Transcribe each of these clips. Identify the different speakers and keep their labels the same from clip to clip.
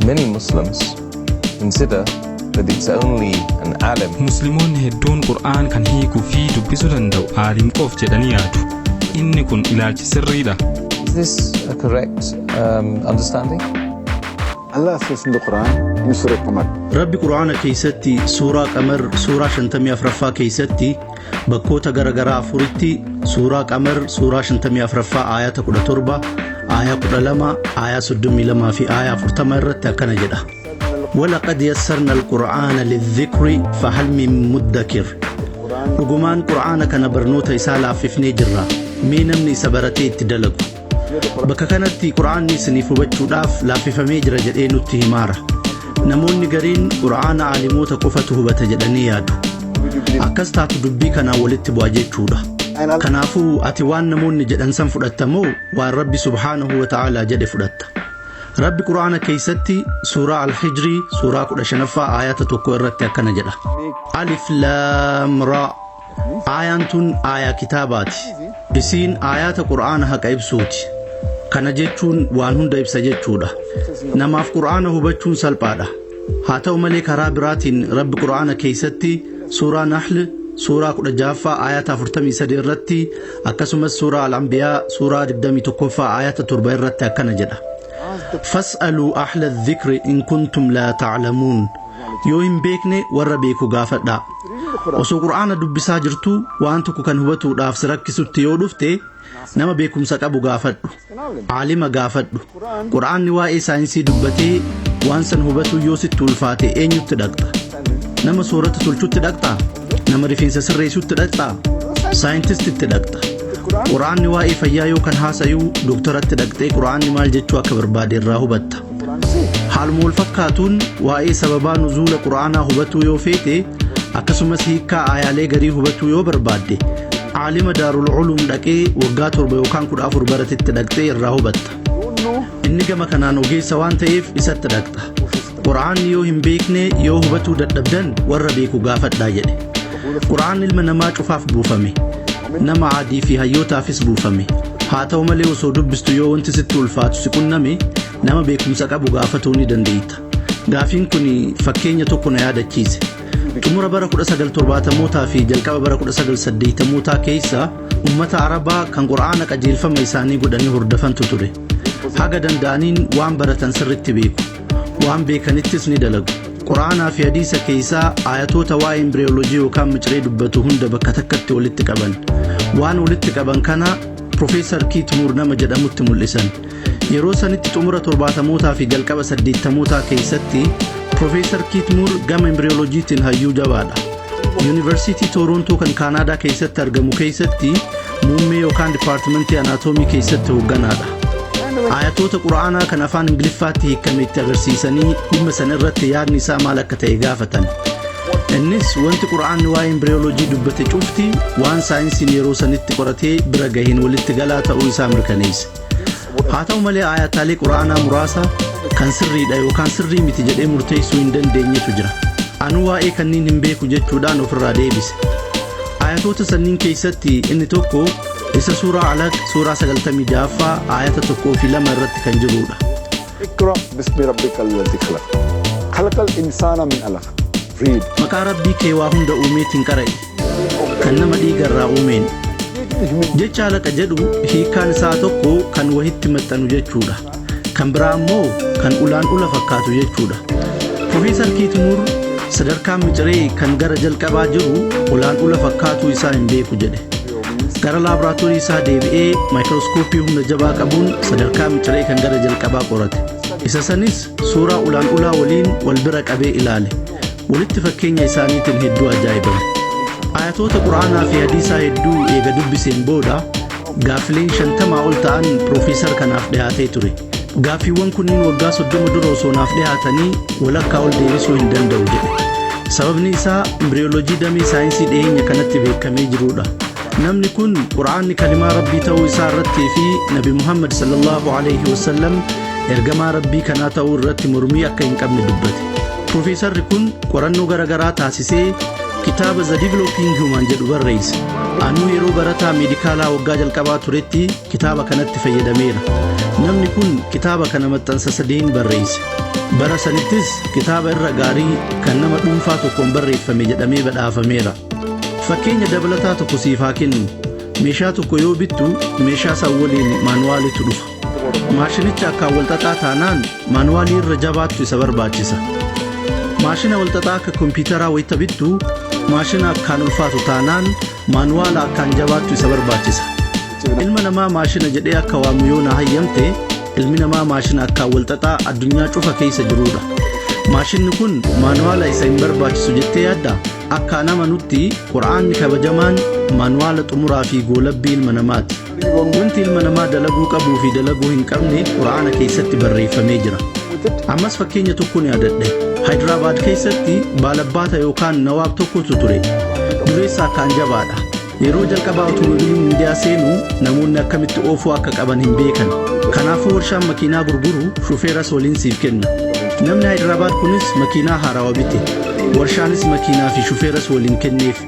Speaker 1: Many Muslims consider that it's only an alim
Speaker 2: Musliimoonni hedduun Qur'aan kan hiikuu fi dubbisuu danda'u aalim qof jedhanii yaadu. Inni kun ilaalcha sirriidha.
Speaker 1: Is this a correct understanding?
Speaker 3: Allah says in the Quran, in Surah Qamar,
Speaker 4: Rabbi Qur'aana keessatti suuraa Qamar suuraa 54ffaa keessatti bakkoota garagaraa afuritti, suuraa Qamar suuraa 54ffaa aayata 17, aayaa 12, aayaa 32 fi aayaa 40 irratti akkana jedha: "ولقد يسرنا القرآن للذكر فهل من مدكر." Dhugumaan Qur'aana kana barnoota isaa laaffifnee jirra. Mee namni isa baratee itti dalagu? Bakka kanatti Qur'aanni isiniif hubachuudhaaf laaffifamee jira jedhee nutti himaara. Namoonni gariin Qur'aana aalimoota qofatu hubata jedhanii yaadu. Akkas taatu dubbii kanaan walitti bu'a jechuudha. Kanaafuu ati waan namoonni jedhan san fudhatta moo waan Rabbi subhaanahu wa ta'aalaa jedhe fudhatta? Rabbi Qur'aana keessatti suuraa Alhijrii suuraa 15ffaa aayata 1 irratti akkana jedha: Alif Laam Raa. Aayaan tun aayaa kitaabaati. Isiin aayaata Qur'aana haqa ibsuuti. Kana jechuun waan hunda ibsa jechuudha. Namaaf Qur'aana hubachuun salphaadha. Haa ta'u malee, karaa biraatiin Rabbi Qur'aana keessatti suuraa Nahl suuraa 16ffaa aayata 43 irratti, akkasumas suuraa Al-Anbiyaa suuraa 21ffaa aayata 7 irratti akkana jedha: "فاسألوا أهل الذكر إن كنتم لا تعلمون." Yoo hin beekne warra beeku gaafadhaa. Osoo Qur'aana dubbisaa jirtu waan tokko kan hubatuudhaaf si rakkisutti yoo dhufte, nama beekumsa qabu gaafadhu, aalima gaafadhu. Qur'aanni waa'ee saayinsii dubbatee waan san hubatuu yoo sitti ulfaate, eenyutti dhaqxa? Nama soorata tolchutti dhaqxaa? Nama rifeensa sirreessutti dhaqxaa? Saayintistitti dhaqxa. Quraanni waa'ee fayyaa yoo kan haasayuu, dooktaratti dhaqxee quraanni maal jechuu akka barbaade irraa hubatta. Haaluma wal fakkaatuun waa'ee sababaa nuzuula Quraanaa hubatuu yoo feete, akkasumas hiikkaa aayaalee garii hubatuu yoo barbaadde, aalima Daarul Culuum dhaqee waggaa 7 yookaan 14 baratetti dhaqxee irraa hubatta. Inni gama kanaan ogeessa waan ta'eef isatti dhaqxa. Quraanni yoo hin beekne, yoo hubatuu dadhabdan, warra beeku gaafadhaa jedhe. Quraanni ilma namaa cufaaf buufame. Nama adii fi hayyootaafis buufame. Haa ta'u malee, osoo dubbistu yoo wanti sitti ulfaatu si qunname, nama beekumsa qabu gaafatuu ni dandeetta. Gaafiin kun fakkeenya tokko na yaadachiise. Xumura bara 1970mootaa fi jalqaba bara 1980mootaa keessa ummata Arabaa kan Qur'aana qajeelfama isaanii godhanii hordofantu ture. Haga danda'aniin waan baratan sirritti beeku. Waan beekanittis ni dalagu. Qur'aanaa fi hadiisa keessaa ayatoota waa'ee embriyoolojii yookaan miciree dubbatu hunda bakka takkatti walitti qaban. Waan walitti qaban kana Profeesar Kiit Muur nama jedhamutti mul'isan. Yeroo sanitti, xumura 70mootaa fi jalqaba 80mootaa keessatti, Profeesar Kiit Muur gama embriyoolojiitiin hayyuu jabaadha. Yuunivarsiitii Toorontoo kan Kaanaadaa keessatti argamu keessatti muummee yookaan dipaartimentii anaatoomii keessatti hoogganaadha. Ayatoota Qura'aanaa kan afaan Ingiliffaatti hiikame itti agarsiisanii dhimma sana irratti yaadni isaa maal akka ta'e gaafatan. Innis wanti Qura'aanni waa'ee embriyoolojii dubbate cufti waan saayinsiin yeroo sanitti qoratee bira gaheen walitti galaa ta'uu isaa mirkaneesse. Haa ta'u malee, ayataalee Qura'aanaa muraasa kan sirriidha yookaan sirrii miti jedhee murteessuu hin dandeenyetu jira. Anu waa'ee kanneen hin beeku jechuudhaan ofirraa deebise. Ayatoota sanniin keessatti inni tokko isa suuraa Alaq suuraa 96ffaa ayata 1 fi 2 irratti kan jirudha.
Speaker 3: اقرأ باسم ربك الذي خلق. خلق الإنسان من علق. Read.
Speaker 4: Maqaa Rabbii kee waa hunda uumeetiin qara'i. Kan nama dhiigarraa uumeen. Jecha alaqa jedhu hiikkaan isaa tokko kan wahitti maxxanu jechuudha. Kan biraa immoo kan ulaan ula fakkaatu jechuudha. Profeesar Kiit Muur sadarkaan miciree kan gara jalqabaa jiru ulaan ula fakkaatuu isaa hin beeku jedhe. Gara laaboraatoorii isaa deebi'ee maayikirooskooppii humna jabaa qabuun sadarkaa miciree kan gara jalqabaa qorate. Isa sanis suuraa ulaan ulaa waliin wal bira qabee ilaale. Walitti fakkeenya isaaniitiin hedduu ajaa'ibame. Ayatoota Quraanaa fi hadiisaa hedduu eega dubbiseen booda gaaffileen 50 ol ta'an piroofeesar kanaaf dhiyaatee ture. Gaaffiiwwan kunniin waggaa 30 dura osoo naaf dhiyaatanii walakkaa ol deebisuu hin danda'u jedhe. Sababni isaa embriyoolojii damee saayinsii dhiyeenya kanatti beekamee jirudha. Namni kun Quraanni kalimaa Rabbii ta'uu isaa irrattii fi Nabi Muhammad sallallahu alaihi wasallam ergamaa Rabbii kanaa ta'uu irratti mormii akka hin qabne dubbate. Piroofeesarri kun qorannoo garaagaraa taasisee kitaaba The Developing Human jedhu barreesse. Anuu yeroo barataa meedikaalaa waggaa jalqabaa turetti kitaaba kanatti fayyadameera. Namni kun kitaaba kana maxxansa sadiin barreesse. Bara sanittis kitaaba irra gaarii kan nama dhuunfaa tokkoon barreeffame jedhamee badhaafameera. Fakkeenya dabalataa tokko siif haa kennu. Meeshaa tokko yoo bittu meeshaa san waliin maanuwaalitu dhufa. Maashinicha akkaan walxaxaa taanaan maanuwaalii irra jabaattu isa barbaachisa. Maashina walxaxaa akka kompiitaraa wayita bittu maashina akkaan ulfaatu taanaan maanuwaala akkaan jabaattu isa barbaachisa. Ilma namaa maashina jedhee akka waamu yoo na hayyamte, ilmi namaa maashina akkaan walxaxaa addunyaa cufa keessa jirudha. Maashinni kun maanuwaala isa hin barbaachisu jettee yaadda? Akka an amanutti Qur'aanni kabajamaan maanuwaala xumuraa fi goolabbii ilma namaati. Wanti ilma namaa dalaguu qabuu fi dalaguu hin qabne Qur'aana keessatti barreeffamee jira. Ammas fakkeenya tokko ni yaadadhe. Hayidarabaad keessatti baalabbaata yookaan nawaab tokkotu ture. Dureessa akkaan jabaadha. Yeroo jalqabaa otomobiliin Indiyaa seenu namoonni akkamitti oofuu akka qaban hin beekan. Kanaafuu warshaan makiinaa gurguru shufeeras waliin siif kenna. Namni Hayidarabaad kunis makiinaa haarawaa bite. Warshaanis makiinaa fi shufeeras waliin kenneef.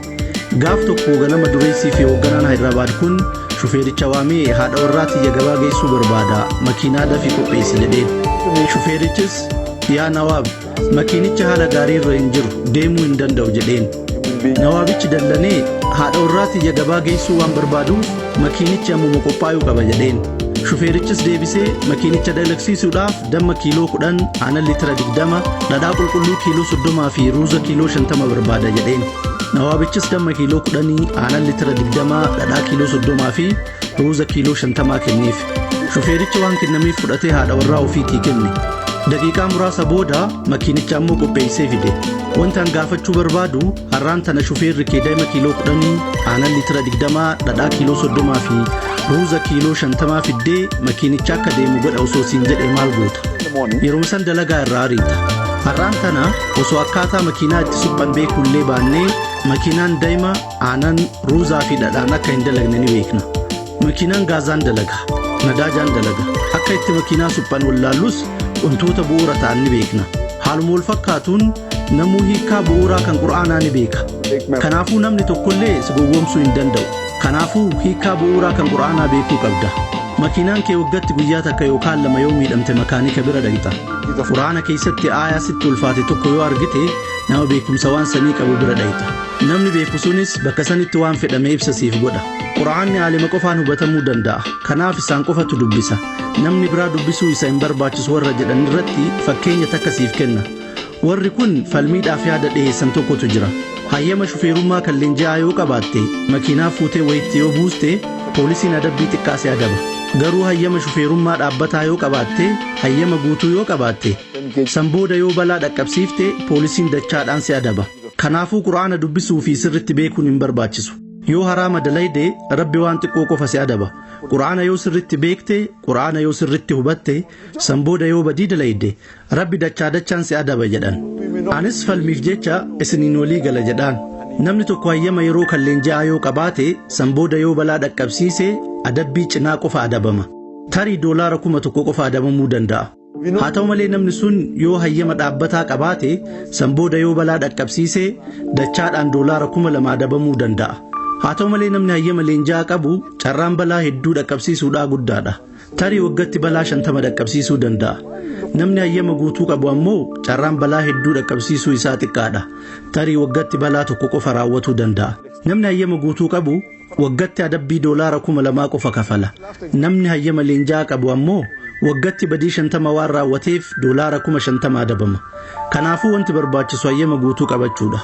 Speaker 4: Gaaf tokko ganama dureessii fi hoogganaan Hayidarabaad kun shufeericha waamee, "Haadha warraa tiyya gabaa geessuu barbaada, makiinaa dafii qopheessi," jedheen. Shufeerichis, "Yaa Nawaab, makiinicha haala gaarii irra hin jiru, deemuu hin danda'u," jedheen. Nawaabichi dallanee, "Haadha warraa tiyya gabaa geessuu waan barbaaduuf makiinichi ammuma qophaa'uu qaba," jedheen. Shufeerichis deebisee, "Makiinicha dalagsiisuudhaaf damma kiiloo 10, aannan liitira 20, dhadhaa qulqulluu kiiloo 30 fi ruuza kiiloo 50 barbaada," jedheen. Nawaabichis damma kiiloo 10, aannan liitira 20, dhadhaa kiiloo 30 fi ruuza kiiloo 50 kenneef. Shufeerichi waan kennameef fudhatee haadha warraa ofiitii kenne. Daqiiqaa muraasa booda makiinicha ammoo qopheessee fide. Wanta an gaafachuu barbaadu, har'aan tana shufeerri kee damma kiiloo 10, aannan liitira 20, dhadhaa kiiloo 30 fi ruuza kiiloo 50 fiddee makiinicha akka deemu godha osoo siin jedhe maal goota? Yeroo san dalagaa irraa ariita. Har'aan tana osoo akkaataa makiinaa itti suphan beekullee baannee makiinaan daa'ima, aanan, ruuzaa fi dhadhaan akka hin dalagne ni beekna. Makiinaan gaazaan dalaga, nadaajaan dalaga. Akka itti makiinaa suphan wallaallus wantoota bu'uura ta'an ni beekna. Haaluma wal fakkaatuun namuu hiikkaa bu'uuraa kan Qur'aanaa ni beeka. Kanaafuu namni tokkollee si gowwoomsuu hin danda'u. Kanaafuu hiikkaa bu'uuraa kan Qur'aanaa beekuu qabda. Makiinaan kee waggaatti guyyaa takka yookaan lama yoo miidhamte makaanika bira dhaqxa. Qur'aana keessatti aayaa sitti ulfaate tokko yoo argite nama beekumsa waan sanii qabu bira dhaqxa. Namni beeku sunis bakka sanitti waan fedhame ibsa siif godha. Qur'aanni aalima qofaan hubatamuu danda'a. Kanaaf isaan qofatu dubbisa. Namni biraa dubbisuu isa hin barbaachisu warra jedhan irratti fakkeenya takka siif kenna. Warri kun falmiidhaaf yaada dhiyeessan tokkotu jira. Hayyama shufeerummaa kan leenji'aa yoo qabaatte, makiinaa fuutee wayitti yoo buuste poolisiin adabbii xiqqaa si adaba. Garuu hayyama shufeerummaa dhaabbataa yoo qabaatte, hayyama guutuu yoo qabaatte, san booda yoo balaa dhaqqabsiifte poolisiin dachaadhaan si adaba. Kanaafuu Qur'aana dubbisuu fi sirritti beekuun hin barbaachisu. Yoo haraama dalayde Rabbi waan xiqqoo qofa si adaba. Qur'aana yoo sirritti beekte, Qur'aana yoo sirritti hubatte, san booda yoo badii dalayde Rabbi dachaa dachaan si adaba jedhan. Anis falmiif jecha isiniin walii gala jedhaan. Namni tokko hayyama yeroo kan leenji'aa yoo qabaate, san booda yoo balaa dhaqqabsiise adabbii cinaa qofa adabama. Tarii doolaara 1000 qofa adabamuu danda'a. Haa ta'u malee namni sun yoo hayyama dhaabbataa qabaate, san booda yoo balaa dhaqqabsiise dachaadhaan doolaara 2000 adabamuu danda'a. Haa ta'u malee namni hayyama leenji'aa qabu carraan balaa hedduu dhaqqabsiisuudhaa guddaadha. Tarii waggaatti balaa 50 dhaqqabsiisuu danda'a. Namni hayyama guutuu qabu ammoo carraan balaa hedduu dhaqqabsiisuu isaa xiqqaadha. Tarii waggaatti balaa tokko qofa raawwatuu danda'a. Namni hayyama guutuu qabu waggatti adabbii doolaara 2000 qofa kafala. Namni hayyama leenji'aa qabu ammoo waggatti badii 50 waan raawwateef doolaara 50,000 adabama. Kanaafuu wanti barbaachisu hayyama guutuu qabachuudha.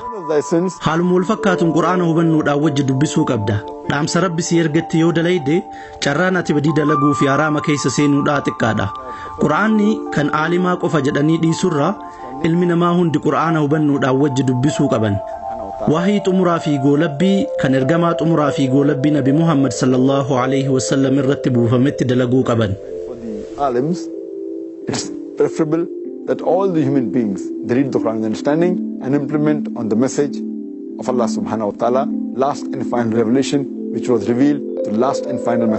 Speaker 4: Haaluma wal fakkaatuun Qur'aana hubannoodhaan wajji dubbisuu qabda. Dhaamsa Rabbi si ergatti yoo dalayde carraan ati badii dalaguu fi haraama keessa seenuudhaa xiqqaadha. Qur'aanni kan aalimaa qofa jedhanii dhiisurra ilmi namaa hundi Qur'aana hubannoodhaan wajji dubbisuu qaban. Wahii xumuraa fi goolabbii kan ergamaa xumuraa fi goolabbii Nabi Muhammad sallallahu alaihi wasallam irratti buufametti dalaguu qaban.
Speaker 3: For the alims, it's preferable that all the human beings, they read the Quran with understanding and implement on the message of Allah subhanahu wa ta'ala, last and final revelation which was revealed to last and final.